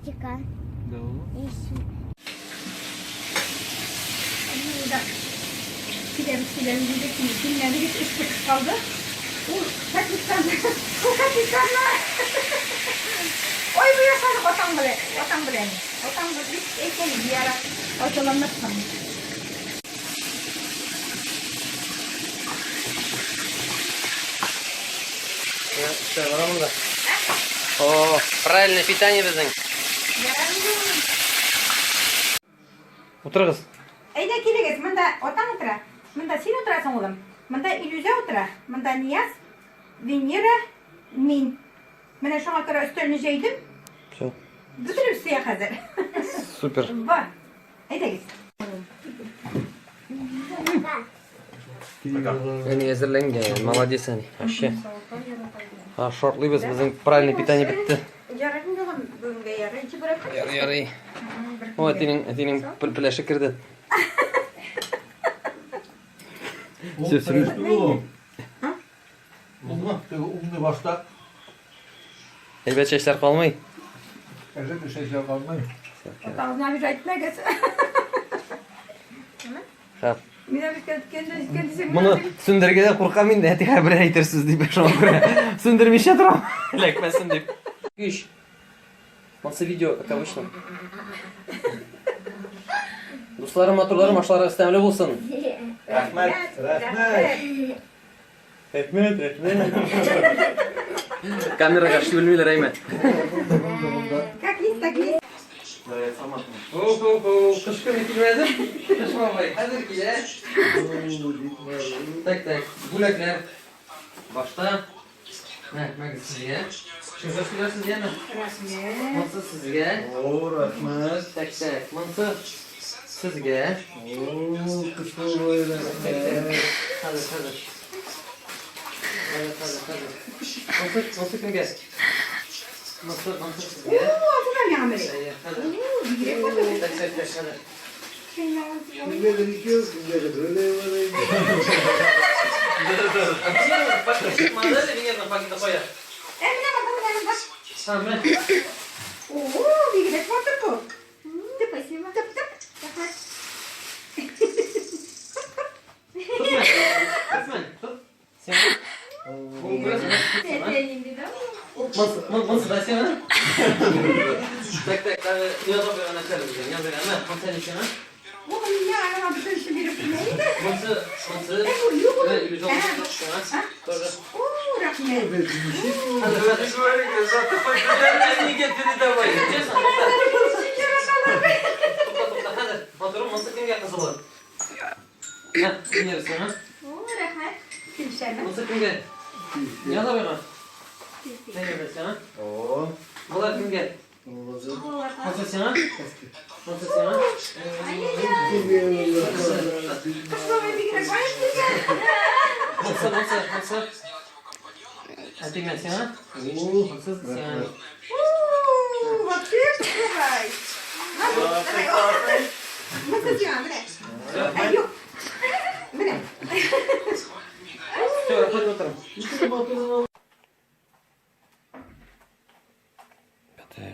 Котика. Да. Монда киләбез, киләбез диде, килмәдегез, эш бетеп калды. Ул капитан, ул капитанны. Ой, бу ясадык атаң белән, атаң белән. Атаң белән бик әйтәм, яра. Ачуланмассың. Все, бара монда. О, правильное питание безнең. Утырыгыз. Әйдә килегез, монда атаң утыра. Монда син утырасың, улым. Монда Илүзә утыра. Монда Нияз, Венера, мин. Менә шуңа күрә өстәлне җәйдем. Все. Бөтенебез сыя хәзер. Супер. Бар. Әйдәгез. Әни әзерләнгән. Молодец, әни. Вообще. А, шартлыйбыз, безнең правильное питание бетте. Ярый инде улым, бүгенгә ярый. Чебурек. Ярый, ярый. О, әтинең, әтинең пеләше керде. Все, все. Булдымы? Теге умный башта. Әйбәт чәчләр калмый. Әйбәт чәчләр калмый. Атагызны обижать итмәгез. Хәп. Мин бит кәткәндә җиткән дисәң. Моны сүндерергә дә куркам инде, әти хәбәр әйтерсез дип, шуңа күрә сүндермичә торам. Эләкмәсен дип. Көч. Монсы видео, как обычно. Дусларым, матурларым, ашларыгыз тәмле булсын. Рәхмәт, рәхмәт. Рәхмәт, рәхмәт. Камерага эшли белмиләр, әйме. Как есть, так есть. Хо-хо-хо, кыш көне килмәде. Кыш бабай, хәзер килә. Так, так, бүләкләр. Башта. Мә, мәгез сезгә. Шушы сүзләр сезгәме? Рәхмәт. Монсы сезгә. О, рәхмәт. Так, так, монсы сезгә. О, кыш бабай, рәхмәт. Хәзер, хәзер. Хәзер, хәзер, хәзер. Монсы, монсы кемгә? Монсы, монсы сезгә. О, алтыннар миңа менә. Әйе, хәзер. О, бигрәк матур. Так, так, так, хәзер. Кемгәдер икәү, кемгәдер берәү бар инде. Модель Венерның пакеты кая? Ә менә монда, менә монда. Һа, менә. О, бигрәк матур бу. Спасибо. Тып, тып. Рәхмәт. Тотма. Тотма. Тот. Син. Монсы да сиңа. Так, так, так, язып куйган нәрсәләр безгә. Язып, әмма монсы не сиңа. О, миңа аңа бөтен эшне биреп куя инде. Монсы, монсы. Ә, бу юк ул. Сиңа. Тоже. О, рәхмәт. Әнигә передавай. Честно, тукта. Тукта, тукта, хәзер. Матурым, монсы кемгә кызылы? Һә, Венера сиңа. О, рәхмәт. Килешәме? Монсы кемгә? Нияз абыйга. Венера сиңа. О, Болар кемгә? молодец. Монсы сиңа? Монсы сиңа? Кыш бабай бигрәк баеп килгән. Монсы, монсы, монсы. Әтиңә сиңа? Монсы сиңа. О, вообще кыш бабай. Давай. Монсы сиңа, менә. Ә, юк. Менә. Все, рәхмәт утырым.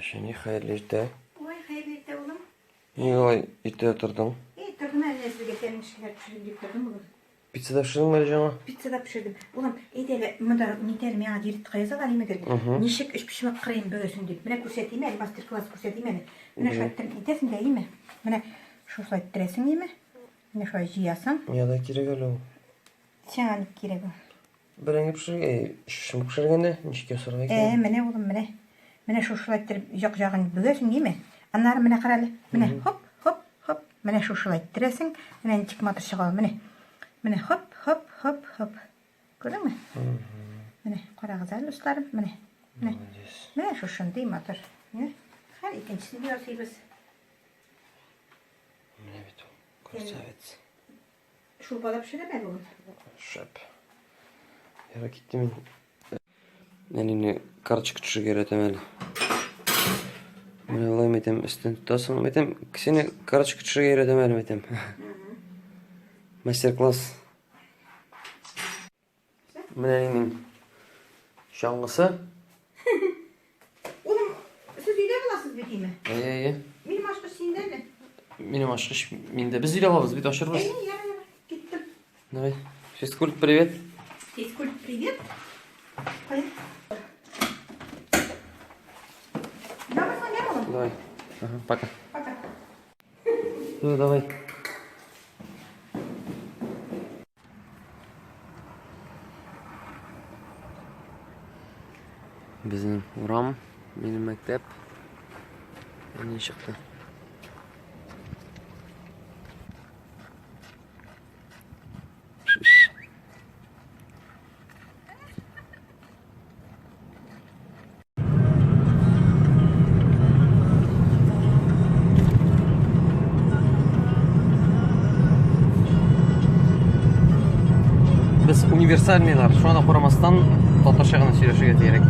Әни, хәерле иртә. Ой, хәерле иртә, улым. Нигә алай иртә тордың? Эй, тордым әле, сезгә тәмле эшләр пешерим дип тордым, улым. Пицца да пешердеңме әле жаңа? Пицца да пешердем. Улым, әйдә әле, монда нитә әле, миңа директка язалар имегер. Ничек өчпочмак кырыен бөгәсең дип. Менә күрсәтим әле, мастер-класс күрсәтим әле. Менә шулай иттереп нитәсең дә, име? Менә шушылай иттерәсең, име? Менә шулай җыясың. Миңа да кирәк әле ул. Сиңа ник кирәк ул? Бәрәңге пешергән, өчпочмак пешергәндә ничек ясарга Ә, икән? менә улым, менә. Менә шушылай иттереп як-ягын бөгәсең, име? Аннары менә кара әле. Менә хоп, хоп, хоп. Менә шушылай иттерәсең. Менә ничек матур чыга ул, менә. Менә хоп, хоп, хоп, хоп. Күрдеңме? Менә карагыз әле, дусларым, менә. Менә. Молодец. Менә шушындый матур. Менә. Хәл икенчесен дә ясыйбыз. Менә бит ул. Красавец. Шулпа да пешерәм әле бүген. Шәп. Яра китте мин. Әнине карточка төшерергә өйрәтәм әле. Менә болай мәйтәм, өстен тотасың. Мәйтәм, сине карточка төшерергә өйрәтәм әле, мәйтәм. Мастер-класс. Менә әнинең чаңгысы. Улым, сез өйдә буласыз бит? бит име. Әйе, әйе. Минем ачкыч синдә әле. Минем ачкыч миндә. Без өйдә алабыз бит, ачырбыз. Әйе, ярар, ярар. Киттем. Давай. Физкульт, привет. Физкульт, привет. Кая? Давай, Соня, улым. Давай. Ага, пока. Пока. Ну, давай. Безнең урам, минем мәктәп. Әни чыкты. Без универсальныйлар, шуңа да карамастан татарча гына сөйләшергә кирәк.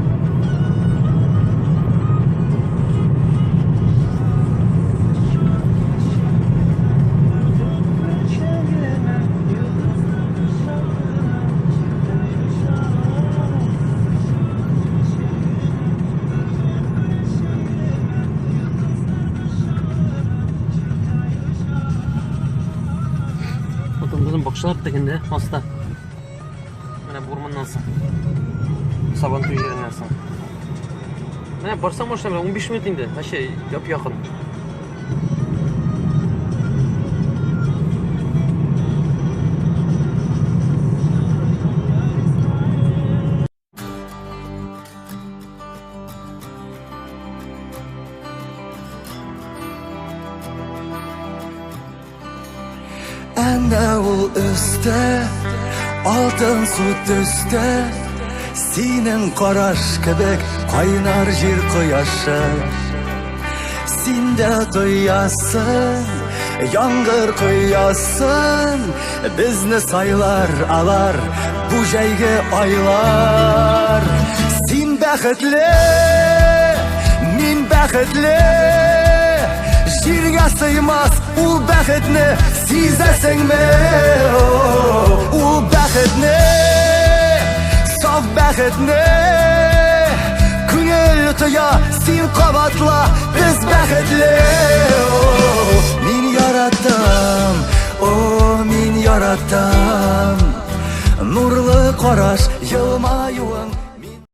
Потом безнең бакчалар тегендә, аста. Менә бу урманнан соң. Сабантуй җиреннән соң. Менә барсаң машина белән 15 минут инде, вообще яп-якын. Әнә ул өстә, алтын су төстә, Синең караш кебек кайнар җир кояшы. Син дә тоясың, яңгыр коясың, Безне сайлар алар бу җәйге айлар. Син бәхетле, мин бәхетле, Җиргә сыймас ул бәхетне сизәсеңме? Ул бәхетне, саф бәхетне, Күңел тоя, син кабатла, без бәхетле. Мин яратам, о, мин яратам. Нурлы караш, елмаюы.